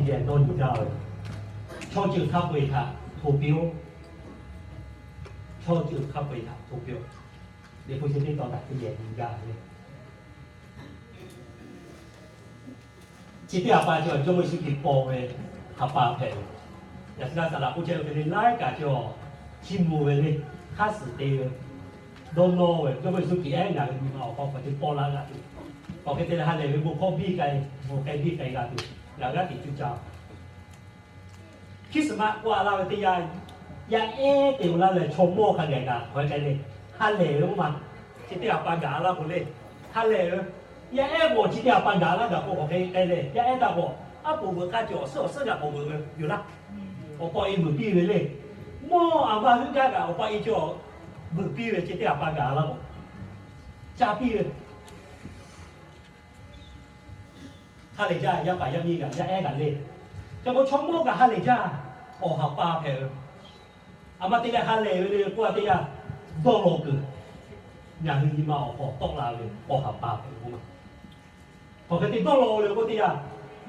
Yehˬ dawˇ nyi gaˇ ve, chaw ceuˬ hk'a peu-eˬ htaꞈ hto piˇ-oˆ. Chaw ceuˬ hk'a peu-eˬ htaꞈ hto piˇ-oˆ. Liꞈ hpu chi teˇ tawn htaꞈ teˇ yehˬ nyi gaˇ ve, chi teˇ ha pa chi Jawˇmawˇ Yeˍsuˆ Hkriꞈ paw ve ha pa hpehꞈ ve. Yaꞈ hk'aˇ, saˍ laꞈ k'oˆ chehˇ ve hk'e le, laiˉ kaꞈ chi awˬ chiˇ mvuh ve le, hk'aˇ suhˍ te ve, dawˇ nawˇ ve, Jawˇmawˇ Yeˍsuˆ Hkriꞈ ehˉ ngaˬ hui nyi ma awˬ hk'aw hk'aw ce paw laˇ g'a tuˬ, k'awꞈ hk'e te leh ha lehˬ ve bon hkawˇ biˇ k'ai, bon k'ai biˇ k'ai g'a tuˬ, ngaˬ hui g'aˇ tiꞈ cuˇ caˇ Hkiˉsuhˍmaˆ k'oˆ a laˇ ve teˇ yanˇ, yaˇ ehˉ te-o laˇ leh chaw mawˇ hk'a gaˬ kaꞈ hk'aw k'ai le, ha lehˬ ve oˇ ma. Chi teˇ ha pa gaˬ a laˇ k'o le, ha lehˬ ve, yaˇ ehˉ k'o chi teˇ ha pa gaˬ laˇ gaˬ k'o hk'aw hk'e k'ai le, yaˇ ehˉ taˇ k'o, aˉ poꞈ veuꞈ k'aˇ cawˬ suhˉ awˬ suhˉ g'aꞈ k'awꞈ veuꞈ ve yoˬ laˇ. Awˬ paw e veuꞈ piˇ ve le. Mawˇ aˬ ma huiˉ gaˇ kaꞈ awˬ paw e cawˬ veuꞈ piˇ ve, chi teˇ ha pa gaˬ a laˇ k'o, ca piˇ ve. Ha lehˬ jaˇ, yaˇ paˍ yaˇ miˇ kaꞈ yaˇ ehˉ kaꞈ le. Ca k'o chaw mawˇ kaꞈ ha lehˬ jaˇ, awˬ ha pa hpehꞈ ve. Aˬ ma te leh ha lehˬ ve le k'oˆ a teˇ yanˇ, dawˇ law kuiˬ, ngaˬ hui nyi ma awˬ hk'aw tawˆ la ve awˬ ha pa hpehꞈ ve k'oˆ ma. Hk'aˬ hk'e te dawˇ law le k'oˆ teˇ yanˇ,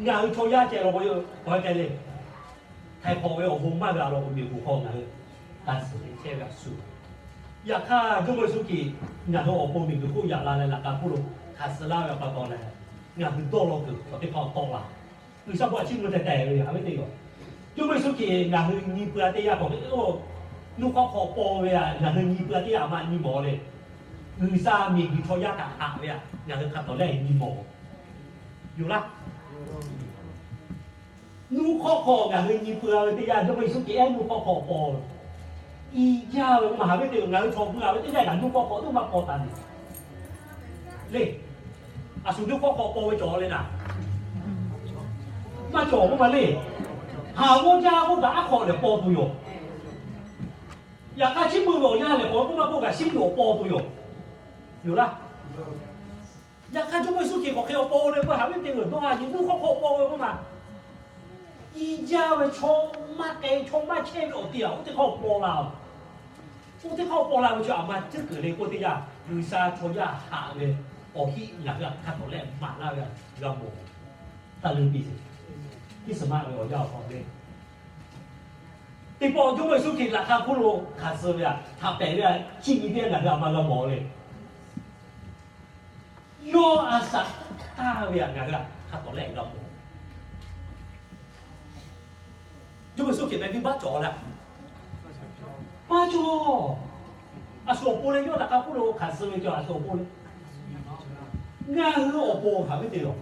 ngaˬ hui chaw yaˇ ceh law k'o, k'awꞈ k'ai le. Htaiˍ hk'awꞈ ve awˬ bon maˇ g'a law k'o, miˬ guiˬ hk'aw ngaˬ hui g'a suhˍ te chehˇ ve a shuˍ. Yaꞈ hk'aˇ, Jawˇmawˇ Yeˍsuˆ Hkriꞈ ngaˬ hui awˬ pon miˬ guiˬ hk'oˆ yaꞈ la leh laꞈ ka hk'oˆ lo hkanˍ suh laˇ ve pa taw leh, ngaˬ hui dawˇ law kuiˬ chaw teˇ hk'aˇ tawˆ la. G'uiˬsha bon a chiˇ mvuh tehˬ tehˬ ve a ve teˇ g'aˇ, Jawˇmawˇ Yeˍsuˆ Hkriꞈ ngaˬ hui nyi peuˬ a teˇ yanˇ k'awꞈ, nuˇ hk'awˇ hk'aw paw ve a, ngaˬ hui nyi peuˬ a teˇ yanˇ aˬ ma nyi mawˬ le. G'uiˬsha miˬ guiˬ chaw yaˇ htaꞈ haꞈ ve a, ngaˬ hui hk'a tawˍ lehˆ nyi mawˬ yoˬ laˇ. Nuˇ hk'awˇ hk'aw ngaˬ hui nyi peuˬ a ve teˇ yanˇ, Jawˇmawˇ Yeˍsuˆ Hkriꞈ ehˉ nuˇ hk'awˇ hk'aw paw ve, i jaˇ ve k'oˆ ma, haꞈ ve teˇ g'aˇ ngaˬ hui chaw beuˬ a ve teˇ yanˇ kaꞈ nuˇ hk'awˇ hk'aw tuˬ maˇ paw taˍ le. Le, a shu nuˇ hk'awˇ hk'aw paw ve cawˬ le naˍ, maˇ cawˬ k'oˆ ma le. Haˍ g'awˇ jaˇ k'oˆ kaꞈ aˉ hk'aw lehˬ paw tuˬ yoˬ. Yaꞈ hk'aˇ, chiˇ mvuh ve awˬ yanˇ lehˬ k'awꞈ k'oˆ maˇ k'oˆ kaꞈ, shiˉ nyi awˬ paw tuˬ yoˬ. Yoˬ laˇ. Yaꞈ hk'aˇ, Jawˇmawˇ Yeˍsuˆ Hkriꞈ k'awꞈ hk'e awˬ paw le k'o, haꞈ ve teˇ g'aˇ dawˇ a nyi nuˇ hk'awˇ hk'aw paw ve k'oˆ ma, i jaˇ ve chaw maˇ k'ai, chaw maˇ chehˇ ve awˬ ti a, oˇ teˇ hk'aˇ paw la. Oˇ teˇ hk'aˇ paw la ve chi aˬ ma tcuhˉ kuiˬ le k'oˆ teˇ yanˇ, G'uiˬsha chaw yaˇ haꞈ ve awˬ hiˆ ngaˬ hui hk'a tawˍ leh maˍ laˇ ve g'a mawˬ. Taˇ leuˇ piˇ sheˍ. Hkiˉsuhˍmaˆ ve awˬ yanˇ awˬ hk'aw le, teˇ pawˆ Jawˇmawˇ Yeˍsuˆ Hkriꞈ laꞈ hk'a hk'oˆ lo hkanˍ suh ve a, htaꞈ pehˍ ve a, chiˇ nyi teˇ g'aˇ ngaˬ hui aˬ ma g'a mawˬ le. Yawˇ a shaꞈ taˇ ve a, ngaˬ hui hk'a tawˍ leh g'a mawˬ. Jawˇmawˇ Yeˍsuˆ Hkriꞈ meh venˇbaˆ cawˬ leh, maˇ cawˬ. A shu awˬ pon leh yawˇ laꞈ hk'a hk'oˆ lo hkanˍ suh ve cawˬ, a shu awˬ pon leh, ngaˬ hui awˬ pon haꞈ ve teˇ g'aˇ,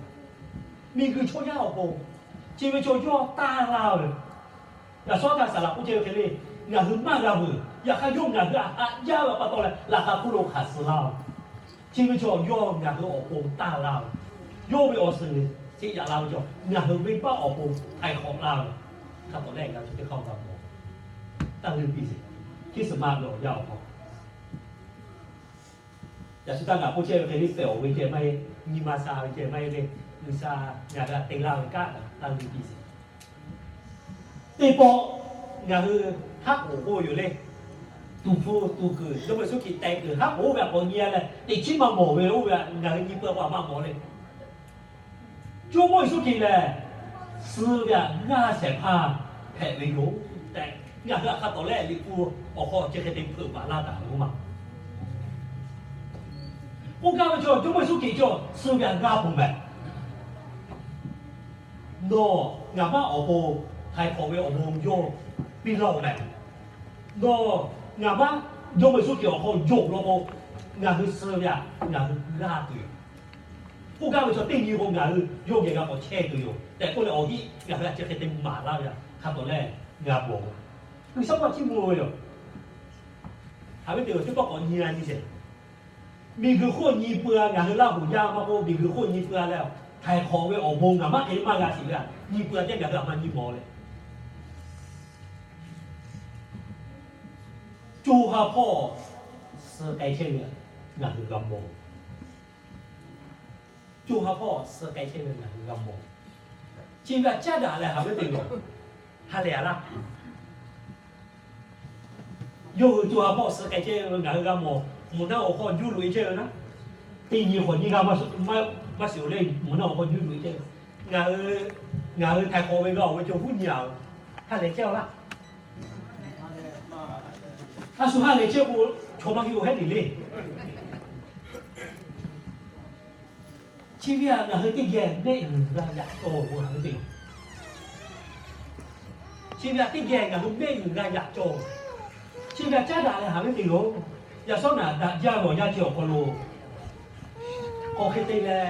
miˬguiˬ chaw yaˇ awˬ pon, chi ve chaw yawˇ taˇ laˇ ve. Yaꞈ shawˉ htaˇ saˍ laꞈ k'oˆ chehˇ ve hk'e le, ngaˬ hui maˇ g'a vuiˬ. Yaꞈ hk'aˇ, yawˇ ngaˬ hui htaꞈ haꞈ jaˇ ve pa taw leh laꞈ hk'a hk'oˆ lo hkanˍ suh laˇ ve. Chi ve chaw yawˇ ngaˬ hui awˬ pon taˇ laˇ ve. Yawˇ ve awˬ suhˍ sheˆ yaꞈ la ve chaw ngaˬ hui venˇbaˆ awˬ pon htaiˍ hk'awꞈ laˇ ve. Hk'a tawˍ lehˆ ngaˬ hui teˇ hk'aˇ g'a mawˬ. Taˇ leuˇ piˇ sheˍ. Hkiˉsuhˍmaˆ ve awˬ yanˇ awˬ hk'aw, yaꞈ shu htaˇ ngaˬ k'oˆ chehˇ ve hk'e le, pehˬ awˬ ve ceh maˇ heˆ, nyi ma sha ve ceh maˇ heˆ le, G'uiˬsha ngaˬ hui htaꞈ te laˇ ve kanˉ taˇ leuˇ piˇ sheˍ. Teˇ pawˆ ngaˬ hui haˉ k'oˍ k'oˆ ve yoˬ le. Tuˍ hpu tuˍ kuiˬ, Jawˇmawˇ Yeˍsuˆ Hkriꞈ tehˬ kuiˬ haˉ k'oˍ oˇ ve htaꞈ k'awꞈ nyi a leh, teꞈ chiˉ maˇ mawˬ ve oˇ ve htaꞈ ngaˬ hui nyi peuˬ a k'o a maˇ mawˬ le. Jawˇmawˇ Yeˍsuˆ Hkriꞈ lehˬ, suh ve htaꞈ g'aˇ shehˍ hpaˇ hpehꞈ ve yoˬ tehꞈ, ngaˬ hui htaꞈ hk'a tawˍ leh Liꞈ hpu awˬ hk'aw chi hk'e te hpeuꞈ maˍ laˇ taˍ ve k'oˆ ma. K'oˆ gaˇ ve chaw, Jawˇmawˇ Yeˍsuˆ Hkriꞈ chaw suh ve htaꞈ g'aˇ peuˬ mehˍ. Nawˬ ngaˬ maˇ awˬ pon htaiˍ hk'awꞈ ve awˬ bon yawˇ piˇ laˇ-oˬ mehˍ. Nawˬ ngaˬ maˇ Jawˇmawˇ Yeˍsuˆ Hkriꞈ awˬ hk'aw jawˬ law k'o, ngaˬ hui suh ve htaꞈ ngaˬ hui g'aˇ tuˬ yoˬ. K'oˆ gaˇ ve chaw, teˇ nyi k'o ngaˬ hui yawˇ geh g'a k'awꞈ chehˇ tuˬ yoˬ tehꞈ k'oˆ leh, awˬ hiˆ ngaˬ hui htaꞈ chi hk'e te maˍ laˇ ve htaꞈ hk'a tawˍ lehˆ g'a mawˬ. G'uiˬsha maˇ chiˇ mvuh ve yoˬ. Haꞈ ve teˇ g'aˇ teˇ pawˆ k'awꞈ nyi a nyi sheˍ. Miˬguiˬ hk'oˆ nyi peuˬ a, ngaˬ hui Laˇ huˍ yaˇ maˇ k'oˆ, miˬguiˬ hk'oˆ nyi peuˬ a leh, htaiˍ hk'awꞈ ve awˬ bon ngaˬ maˇ hk'e maˇ g'a shiˍ ve a, nyi peuˬ a tehꞈ ngaˬ hui aˬ ma nyi mawˬ leh, co ha hpawˇ suh k'ai chehˇ ve ngaˬ hui g'a mawˬ. Co ha hpawˇ suh k'ai chehˇ ve ngaˬ hui g'a mawˬ. Chi ve a caˉ daꞈ leh haꞈ ve teˇ g'aˇ, ha lehˬ a laˇ. Yawˇ hui co ha hpawˇ suh k'ai chehˇ ve ngaˬ hui g'a mawˬ. Mvuhˇ naw awˬ hk'aw juˇ loꞈ e chehˇ ve naˉ, teˇ nyi hk'awꞈ nyi g'a maˇ shiˍ le, mvuhˇ naw awˬ hk'aw juˇ loꞈ e chehˇ ve. Ngaˬ hui Ngaˬ hui htaiˍ hk'awꞈ ve g'a-oˬ ve cawˬ huˉ nyi-a, ha lehˬ chehˇ-a laˇ. A shu ha lehˬ chehˇ k'o, chaw maˇ heˆ-oˬ hehˉ te le. Chi ve htaꞈ ngaˬ hui teˇ geh mehˆ g'uiˬ g'a yaꞈ cawˬ-oˬ, ngaˬ hui te-oˬ. Chi ve htaꞈ teˇ geh ngaˬ hui mehˆ g'uiˬ g'a yaꞈ cawˬ-oˬ. Chi ve htaꞈ caˉ daꞈ leh haꞈ ve te yoˬ. Yaꞈ shawˉ naꞈ daꞈ jaˇ ve awˬ yanˇ chi awˬ hk'aw lo, hk'aw hk'e te leh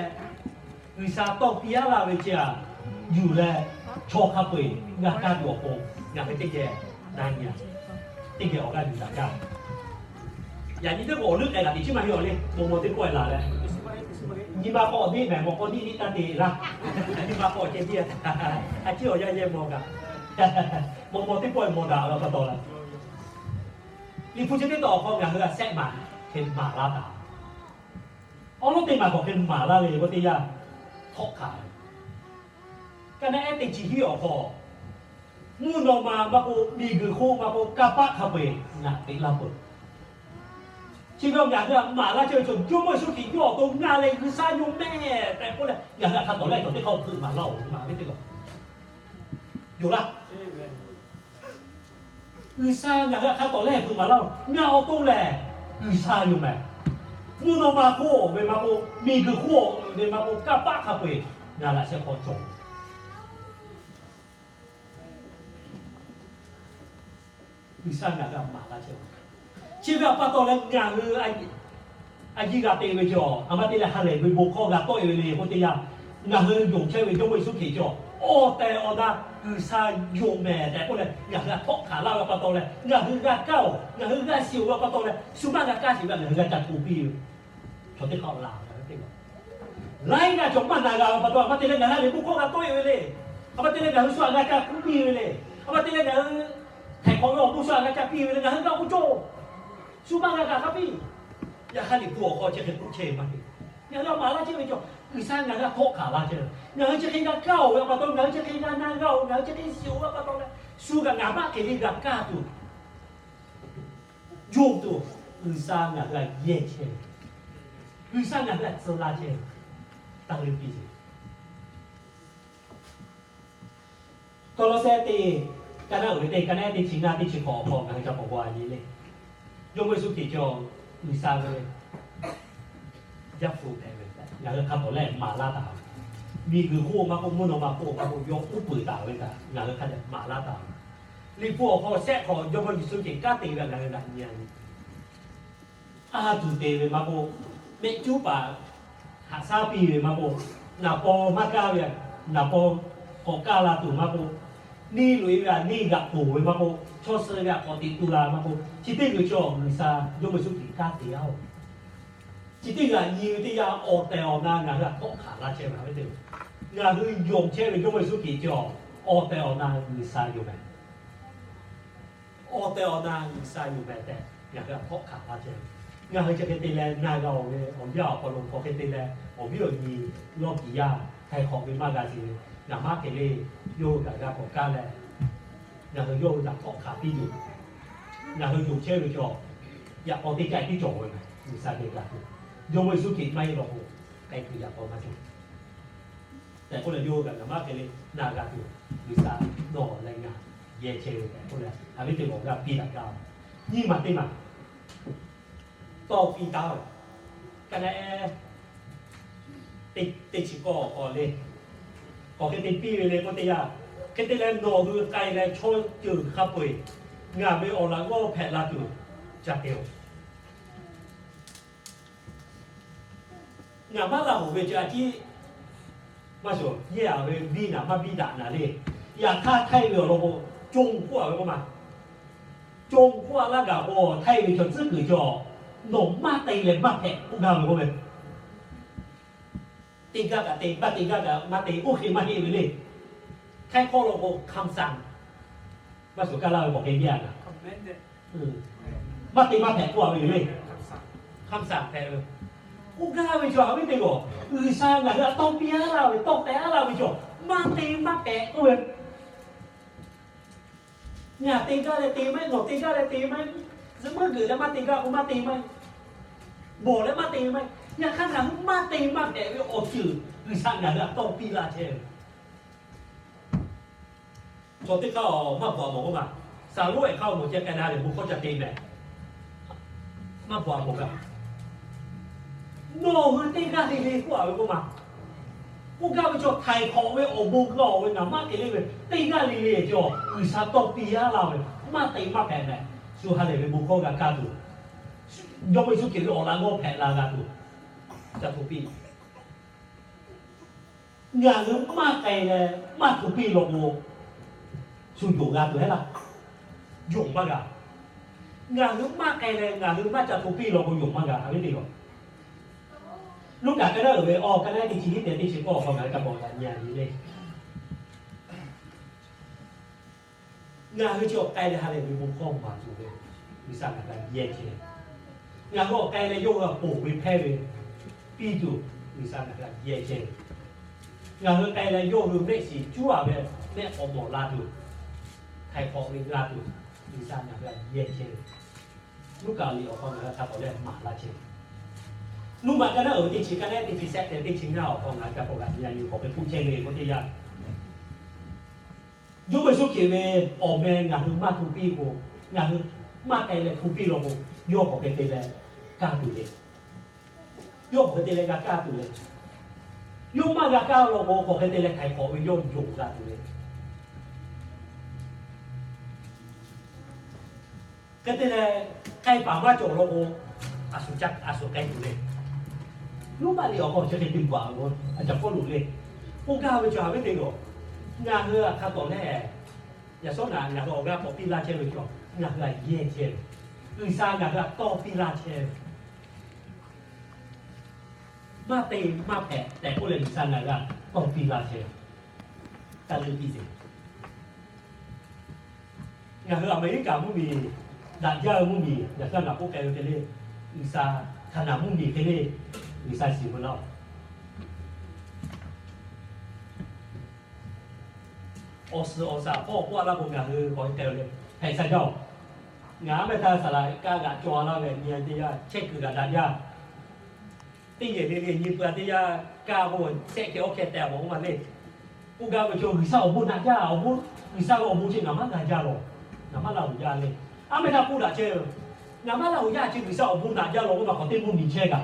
G'uiˬsha tawˇ piˇ-a laˇ ve chi htaꞈ yuˬ leh, chaw hk'a peu-eˬ g'a kaˇ tuˬ awˬ pon, ngaˬ hui teˇ geh na nyi-a, teˇ geh awˬ g'aˇ yuˬ daꞈ jaˇ. Yaꞈ nyi teˇ k'o awˬ leuˉ k'ai g'a teꞈ chiˉ maˇ heˆ-a le, bon maw teˇ pawˆ-e laˬ leh, nyi ma k'awꞈ deˇ mehˬ mawˬ k'awꞈ niˆ niˆ taˇ te laˇ. Nyi ma k'awꞈ ceh tiˉ-a, a ciˉ awˬ yanˇ yehˇ mawˬ kaꞈ, bon maw teˇ pawˆ-e mawˬ daꞈ ve pa taw laˇ. Liꞈ hpu chi teˇ tawn awˬ hk'aw ngaˬ hui a shehˆ maˬ hk'e maˍ laˇ taˍ. Awˉ lawˉ teˇ maˬ k'awꞈ hk'e maˍ laˇ ve k'o teˇ yanˇ, htawˆ hkanˍ ve. Ka naˆ ehˉ teˇ chi hiˉ awˬ hk'aw, mvuhˇ naw ma maˇ k'oˆ, miˬguiˬ hk'oˆ maˇ k'oˆ, kanˇ paˆ hk'a peu-eˬ ngaˬ teꞈ laˇ peuˬ. Chi ve ngaˬ hui htaꞈ maˍ laˇ chehˇ ve chaw, Jawˇmawˇ Yeˍsuˆ Hkriꞈ yawˇ awˬ to ngaˬ lehˬ G'uiˬsha yoˬ mehˍ tehꞈ k'oˆ leh, ngaˬ hui htaꞈ hk'a tawˍ leh cawˬ teˇ hk'aˇ hpeuꞈ maˍ laˇ-oˬ, maˍ ve teˇ law yoˬ laˇ. G'uiˬsha ngaˬ hui htaꞈ hk'a tawˍ leh hpeuꞈ maˍ laˇ-oˬ, ngaˬ awˬ to lehˬ G'uiˬsha yoˬ mehˍ. Mvuhˇ naw ma hk'oˆ ve maˇ k'oˆ, miˬguiˬ hk'oˆ ve maˇ k'oˆ, kanˇ paˆ hk'a peu-eˬ ngaˬ laꞈ sheh hk'aw cawˬ. G'uiˬsha ngaˬ hui htaꞈ maˍ laˇ chehˇ. Chi ve htaꞈ pa taw leh ngaˬ hui a yiˇ g'a te ve cawˬ, a ma te leh ha lehˬ ve bon hkawˇ g'a tawˆ-e ve le k'oˆ teˇ yanˇ, ngaˬ hui yonˍ chehˇ ve Jawˇmawˇ Yeˍsuˆ Hkriꞈ cawˬ awˬ tehˬ awˬ na G'uiˬsha yoˬ mehˍ tehꞈ k'oˆ leh ngaˬ hui htaꞈ htawˆ hkanˍ laˇ ve pa taw leh, ngaˬ hui g'a kaˇ-oˬ, ngaˬ hui g'a shiˍ-oˬ ve pa taw leh, shu maˇ g'a kaˇ sheˍ ve ngaˬ hui g'a ca hto piˇ ve. Chaw teˇ hk'aˇ laˬ ve teˇ laˬ, laiˉ g'aˇ cawˬ maˇ na g'a ve pa taw, a ma te leh ngaˬ hui a lehˬ bon hkawˇ g'a tawˆ-e ve le. A ma te leh ngaˬ hui shu htaꞈ g'a ca kuˇ piˇ ve le. A ma te leh ngaˬ hui htaiˍ hk'awꞈ ve awˬ bon shu htaꞈ g'a ca piˇ ve le, ngaˬ hui g'a k'oˆ cawˇ. Shu maˇ g'a kaˇ piˇ. Yaꞈ hk'aˇ Liꞈ hpu awˬ hk'aw chi hk'e k'oˆ chehˇ ve maˇ heˆ. Ngaˬ hui htaꞈ maˍ laˇ chehˇ ve cawˬ, G'uiˬsha ngaˬ hui htaꞈ htawˆ hkanˍ laˇ chehˇ ve. Ngaˬ hui chi hk'e g'a kaˇ-oˬ ve pa taw, ngaˬ hui chi hk'e g'a na g'a-oˬ, ngaˬ hui chi hk'e shiˍ-oˬ ve pa taw leh, shu kaꞈ ngaˬ maˇ hk'e le g'a kaˇ tuˬ yonˍ tuˬ, G'uiˬsha ngaˬ hui htaꞈ yehˇ chehˇ ve, G'uiˬsha ngaˬ hui htaꞈ tcuh laˇ chehˇ ve, taˇ leuˇ piˇ sheˍ. Kawˇlawˇsehˇ teˇ, ka naˆ uiˍ ve teˇ, ka naˆ ehˉ teˇ chi ngaˇ teˇ chi hk'awꞈ awˬ hk'aw ngaˬ hui ca k'awꞈ g'a nyi le. Jawˇmawˇ Yeˍsuˆ Hkriꞈ cawˬ G'uiˬsha ve Yaˇ hpu hpehꞈ ve, ngaˬ hui hk'a tawˍ lehˆ maˍ laˇ taˍ ve, miˬguiˬ hk'oˆ maˇ k'oˆ, mvuhˇ naw ma hk'oˆ maˇ k'oˆ, yawˇ uˉ peunˍ taˍ ve htaꞈ ngaˬ hui hk'a dehꞈ maˍ laˇ taˍ ve. Liꞈ hpu awˬ hk'aw shehˆ hk'awꞈ Jawˇmawˇ Yeˍsuˆ Hkriꞈ kanˉ te ve ngaˬ hui g'a nyi-a ve, a tuˬ te ve maˇ k'oˆ, mehˆ cuˉ paˍ haꞈ shaˉ piˇ ve maˇ k'oˆ, naˍ paw maˇ kaˇ ve, naˍ paw k'awꞈ kaˇ la tuˬ maˇ k'oˆ, neˇ loꞈ-e ve htaꞈ neˇ g'aꞈ poˬ ve maˇ k'oˆ, chaw suh ve htaꞈ k'awꞈ teꞈ tu la maˇ k'oˆ, chi teˇ g'uiˬ cawˬ G'uiˬsha Jawˇmawˇ Yeˍsuˆ Hkriꞈ kanˉ te-a-oˬ. Chi teˇ g'aꞈ nyi ve teˇ yanˇ, awˬ tehˬ awˬ na ngaˬ hui htaꞈ htawˆ hkanˍ laˇ chehˇ ve hk'a ve te, ngaˬ hui yonˍ chehˇ ve Jawˇmawˇ Yeˍsuˆ Hkriꞈ cawˬ awˬ tehˬ awˬ na G'uiˬsha yoˬ mehˍ. Awˬ tehˬ awˬ na G'uiˬsha yoˬ mehˍ tehꞈ ngaˬ hui htaꞈ htawˆ hkanˍ laˇ chehˇ ve. Ngaˬ hui chi hk'e te leh na g'a-oˬ ve awˬ viˉ awˬ hk'aw lo hk'aw hk'e te leh, awˬ viˉ awˬ nyi lawˇ kiˬ yaˇ htaiˍ hk'awꞈ ve maˇ g'a sheˍ ve, ngaˬ maˇ hk'e le, yawˇ hui kaꞈ g'a k'awꞈ kaˇ leh, ngaˬ hui yawˇ hui htaꞈ htawˆ hkanˍ piˇ yoˬ. Ngaˬ hui yonˍ chehˇ ve cawˬ, yaꞈ k'aw teˇ caˆ tiˉ cawˬ ve mehˍ, G'uiˬsha geh gaˬ tuˬ, Jawˇmawˇ Yeˍsuˆ Hkriꞈ maˇ heˆ law k'o, k'ai tuˬ yaꞈ k'aw maˇ cawˬ tehꞈ k'oˆ leh, yawˇ hui kaꞈ ngaˬ maˇ hk'e le na g'a tuˬ, G'uiˬsha nawˬ leh ngaˬ yehˇ chehˇ ve tehꞈ k'oˆ leh, a viˉ teˇ g'awˬ g'a piˇ daꞈ gaˇ-oˬ. Nyiˇ maˬ teˇ maˬ tawˇ piˇ taˉ-oˬ. Ka naˆ ehˉ teˇ chi k'awˇ awˬ hk'aw le, k'awꞈ hk'e te piˇ ve le k'oˆ teˇ yanˇ, hk'e te leh nawˬ hui k'ai leh chaw ceuˬ hk'a peu-eˬ ngaˬ ve awˬ laꞈ g'awˇ hpehꞈ la tuˬ ca te-oˬ. Ngaˬ maˇ laˇ hoꞈ ve ceuˬ a ciˉ maˇ shawˍ, yehˇ-a ve biˇ naˍ maˇ biˇ daꞈ naˍ le. Yaꞈ hk'aˇ htaiˇ ve awˬ lawn k'o, conˇ k'oˆ-a ve k'oˆ ma, conˇ k'oˆ-a laˇ gaˬ k'o, htaiˇ ve chaw tcuhˉ kuiˬ cawˬ, nawˬ maˇ te leh maˇ hpehꞈ k'oˆ gaˇ ve k'oˆ ve. Te gaˇ kaꞈ te, maˇ te gaˇ kaꞈ maˇ te, oˇ hk'e maˇ heˆ ve le. Htaiˇ hkawˇ lo k'o คำสั่ง, maˇ shawˍ kaˇ laˇ ve k'awꞈ hk'e yehˇ-a gaˬ. Maˇ te maˇ hpehꞈ k'oˆ-a ve yoˬ le. คำสั่ง hpehꞈ ve. K'oˆ gaˇ ve chaw a viˉ teˇ g'awˬ, G'uiˬsha ngaˬ hui htaꞈ tawˇ piˇ-a laˇ ve, tawˇ tehꞈ-a laˇ ve chaw, maˇ te maˇ hpehꞈ k'oˆ ve. Ngaˬ te gaˇ leh te maˇ heˆ, nawˬ te gaˇ leh te maˇ heˆ. Zuhꞈ meuˇ geuꞈ leh maˇ te gaˇ k'o maˇ te maˇ heˆ. Bawˬ leh maˇ te maˇ heˆ. Yaꞈ hk'aˇ ngaˬ hui maˇ te maˇ hpehꞈ ve awˬ ceuˬ G'uiˬsha ngaˬ hui htaꞈ tawˇ piˇ laˇ chehˇ ve. Chaw teˇ hk'aˇ maˇ bvuhꞈ mawˬ k'oˆ ma. Saˍ lonˉ ehˍ hk'aˇ mawˬ ceh k'ai na lehˬ, bon hkawˇ ca te mehˍ. Maˇ bvuhꞈ mawˬ kaꞈ, nawˬ hui teˇ g'aˇ le le k'oˆ a ve k'oˆ ma. K'oˆ gaˇ ve chaw htaiˍ hk'awꞈ ve awˬ bon g'a-oˬ ve ngaˬ maˇ te le ve teˇ g'aˇ le le cawˬ G'uiˬsha tawˇ piˇ laˇ ve maˇ te maˇ hpehꞈ mehˍ. Shu ha lehˬ ve bon hkawˇ g'a kaˇ tuˬ, Jawˇmawˇ Yeˍsuˆ Hkriꞈ ve awˬ laꞈ g'awˇ hpehꞈ la g'a tuˬ, ca hto piˇ. Ngaˬ hui maˇ k'ai leh maˇ hto piˇ law k'o, shu yonˍ g'a tuˬ heˆ laˇ. Yonˍ maˇ g'a. Ngaˬ hui maˇ k'ai leh ngaˬ hui maˇ ca hto piˇ law k'o, yonˍ maˇ g'a ve teˇ law. Luˉkaꞈ ka naˉ uiˍ ve awˬ ka naˉ teˇ chi hiˉ tehꞈ teˇ chi k'awˇ awˬ hk'aw ngaˬ hui ca k'awꞈ g'a nyi a nyi le. Ngaˬ hui chi awˬ k'ai leh ha lehˬ ve bon hkawˇ maˍ tuˬ ve, G'uiˬsha ngaˬ hui htaꞈ yehˇ chehˇ. Ngaˬ hui awˬ k'ai leh yawˇ hui htaꞈ ponˬ ve hpehˇ ve piˇ tuˬ, G'uiˬsha ngaˬ hui htaꞈ yehˇ chehˇ. Ngaˬ hui k'ai leh yawˇ hui mehˆ shiˍ cuˉ a ve mehˆ k'awꞈ mawˬ la tuˬ, htaiˍ hk'awꞈ ve g'a tuˬ, G'uiˬsha ngaˬ hui htaꞈ yehˇ chehˇ ve. Luˉkaꞈ liꞈ awˬ hk'aw ngaˬ hui hk'a tawˍ leh maˍ laˇ chehˇ. Roˉmaꞈ ka naˉ uiˍ ve teˇ chi ka naˉ teˇ chi sehˆ tehꞈ teˇ chi ngaˇ awˬ hk'aw ngaˬ hui ca k'awꞈ g'a nyi a nyi k'awꞈ hk'e hpuˇ chehˇ ve k'oˆ teˇ yanˇ, Jawˇmawˇ Yeˍsuˆ Hkriꞈ ve awˬ meh ngaˬ hui maˇ hto piˇ k'o, ngaˬ hui maˇ k'ai leh hto piˇ law k'o, yawˇ k'awꞈ hk'e te leh kaˇ tuˬ le. Yawˇ k'awꞈ hk'e te leh g'a kaˇ tuˬ le. Yawˇ maˇ g'a kaˇ law k'o, k'awꞈ hk'e te leh htaiˍ hk'awꞈ ve yawˇ yonˍ g'a tuˬ le. Hk'e te leh, k'ai paˍ maˇ cawˬ law k'o, a shu ca a shu k'ai tuˬ le. Roˉmaꞈ liꞈ awˬ hk'aw chi hk'e te baˬ a, a caˍ Pawˇluꞈ le. K'oˆ gaˇ ve chaw ha ve teˇ g'aˇ, ngaˬ hui htaꞈ hk'a tawˍ leh, yaꞈ shawˉ naꞈ ngaˬ hui awˬ g'aˇ k'awꞈ piˇ laˇ chehˇ ve chaw, ngaˬ hui htaꞈ yehˇ chehˇ ve, G'uiˬsha ngaˬ hui htaꞈ tawˇ piˇ laˇ chehˇ ve, maˇ te maˇ hpehꞈ tehꞈ k'oˆ leh G'uiˬsha ngaˬ hui htaꞈ tawˇ piˇ laˇ chehˇ ve, taˇ leuˆ piˇ sheˍ. Ngaˬ hui Aˍmeˍriˆkaˍ mvuhˇmiˬ, daꞈ jaˇ ve mvuhˇmiˬ, yaꞈ hk'aˇ ngaˬ k'oˆ k'ai ve hk'e le, G'uiˬsha, Hkaˍnanˍ mvuhˇmiˬ hk'e le, G'uiˬsha shiˍ veu laˇ-oˬ. Awˬ suhˍ awˬ shaˍ hpawˇ awˬ hpawˇ a laˇ k'o, ngaˬ hui k'awꞈ hk'e k'ai ve le, hpehꞈ sha jaˇ-oˬ. Ngaˬ aˉ meh htaˇ saˍ laꞈ kaˇ g'aꞈ caw a laˇ ve nyi a teˇ yanˇ, chehˇ kuiˬ g'aꞈ daꞈ jaˇ. Teˇ yehˬ le le nyi peuˬ a teˇ yanˇ, kaˇ k'o shehˆ hkeh awˇ hkeh tehꞈ mawˬ k'oˆ ma le. K'oˆ gaˇ ve chaw G'uiˬsha awˬ bon naꞈ jaˇ, awˬ bon, G'uiˬsha ve awˬ bon chi ngaˬ maˇ g'a jaˇ lawˬ, ngaˬ maˇ laˇ uiˍ jaˇ le. Aˉ meh htaˇ k'oˆ daꞈ chehˇ ve, ngaˬ maˇ laˇ uiˍ jaˇ chi G'uiˬsha awˬ bon naꞈ jaˇ lawˬ k'oˆ ma k'awꞈ teˇ mvuhˇmiˬ chehˇ kaꞈ,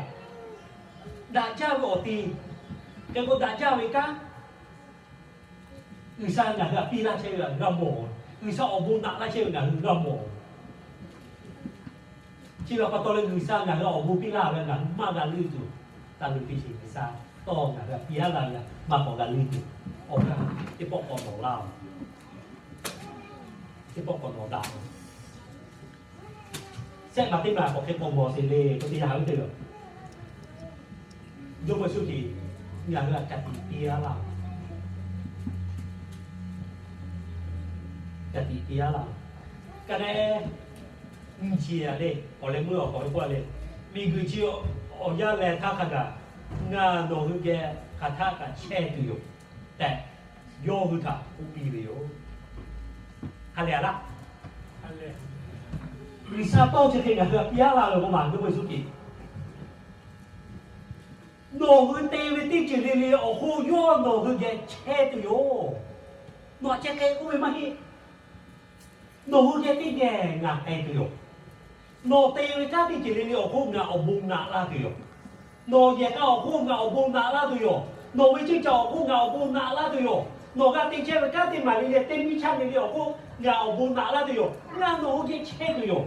daꞈ jaˇ ve awˬ ti, hk'e k'o daꞈ jaˇ ve kanˉ, G'uiˬsha ngaˬ hui htaꞈ piˇ laˇ chehˇ ve ngaˬ hui g'a mawˬ. G'uiˬsha awˬ bon naꞈ laˇ chehˇ ve ngaˬ hui g'a mawˬ. Chi ve pa taw leh G'uiˬsha ngaˬ hui awˬ bon piˇ laˇ ve ngaˬ hui maˇ g'a leuˆ tuˬ, taˇ leuˆ piˇ sheˍ. G'uiˬsha tawˇ ngaˬ hui htaꞈ piˇ laˇ ve maˇ k'awꞈ g'a leuˆ tuˬ, awˬ g'aˇ teˇ pawˆ k'awꞈ nawˬ laˇ-oˬ. Teˇ pawˆ k'awꞈ nawˬ daꞈ. Shehˆ ma teˇ ma k'awꞈ hk'e k'awꞈ mawˬ sheˍ le k'oˆ teˇ yanˇ ha ve teˇ g'aˇ, Jawˇmawˇ Yeˍsuˆ Hkriꞈ ngaˬ hui htaꞈ ka tiꞈ piˇ laˇ-oˬ. Ka tiꞈ piˇ laˇ-oˬ. Ka leh, nyi chi a le, awˬ leh meuˇ awˬ hk'aw lo k'oˆ a le, miˬguiˬ chi awˬ yanˇ leh htaˇ hk'a gaˬ ngaˬ nawˬ hui geh hk'aˬ htaˆ kaꞈ chehˇ tuˬ yoˬ tehꞈ, yawˇ hui htaꞈ k'oˆ piˇ ve yoˬ. Hk'a leh a laˇ, G'uiˬsha tawˇ chi hk'e ngaˬ hui htaꞈ piˇ laˇ ve k'o ma, Jawˇmawˇ Yeˍsuˆ Hkriꞈ nawˬ hui te ve teˇ ceuˬ le le awˬ hk'oˆ yawˇ nawˬ hui geh chehˇ tuˬ yoˬ. Nawˬ htaꞈ chehˇ k'ai k'oˆ ve maˇ heˆ. Nawˬ hui geh teˇ geh ngaˬ k'ai tuˬ yoˬ. Nawˬ te ve kanˉ teˇ ceuˬ le le awˬ hk'oˆ ngaˬ awˬ bon naꞈ laˇ tuˬ yoˬ. Nawˬ yehˬ k'a awˬ hk'oˆ ngaˬ awˬ bon naꞈ laˇ tuˬ yoˬ. Nawˬ ve ceuˇ caˬ awˬ hk'oˆ ngaˬ awˬ bon naꞈ laˇ tuˬ yoˬ. Nawˬ g'a te chehˇ ve kanˉ teˇ maˬ le le, teˇ miˇ chaˇ le le awˬ hk'oˆ ngaˬ awˬ bon naꞈ laˇ tuˬ yoˬ. Ngaˬ nawˬ hui geh chehˇ tuˬ yoˬ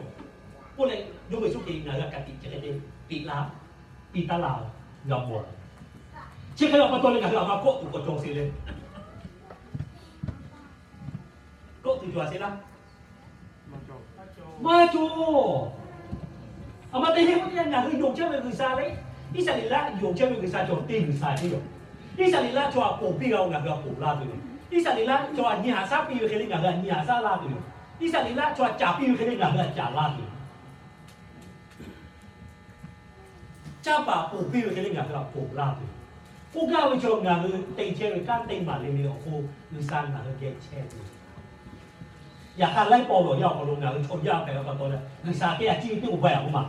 k'oˆ leh, Jawˇmawˇ Yeˍsuˆ Hkriꞈ ngaˬ hui htaꞈ ka tiꞈ chi hk'e te piˇ laˇ, piˇ taˉ laˇ-oˬ. G'a mawˬ. Chi hk'e ve pa taw leh ngaˬ hui a ma kawˆ tuˬ k'awꞈ cawˬ sheˍ le. Kawˆ tuˬ cawˬ a sheˍ laˇ. Maˇ cawˬ. A ma te le k'oˆ teˇ yanˇ, ngaˬ hui yonˍ chehˇ ve G'uiˬsha le, Iˉsaˍreˍlaˆ yonˍ chehˇ ve G'uiˬsha cawˬ teˇ G'uiˬsha ceh yoˬ. Iˉsaˍreˍlaˆ chaw htaꞈ ponˬ piˇ g'a-o, ngaˬ hui htaꞈ ponˬ laˇ tuˬ yoˬ. Iˉsaˍreˍlaˆ chaw htaꞈ nyi haꞈ shaˉ piˇ ve hk'e le ngaˬ hui htaꞈ nyi haꞈ shaˉ laˇ tuˬ yoˬ. Iˉsaˍreˍlaˆ chaw htaꞈ caˍ piˇ ve hk'e le ngaˬ hui htaꞈ caˍ laˇ tuˬ yoˬ. Caˇ paˍ ponˬ piˇ ve hk'e le ngaˬ hui htaꞈ ponˬ laˇ tuˬ yoˬ. K'oˆ gaˇ ve chaw ngaˬ hui te chehˇ ve kanˉ teˇ maˬ le le awˬ hk'oˆ G'uiˬsha ngaˬ hui geh chehˇ tuˬ yoˬ. Yaꞈ hk'aˇ laiˉ pawˆ lawˬ yaˇ awˬ hk'aw lo ngaˬ hui chaw yaˇ hpehꞈ ve pa taw leh G'uiˬsha kehˉ a ciˉ teˇ k'oˆ baˬ yaꞈ k'oˆ ma.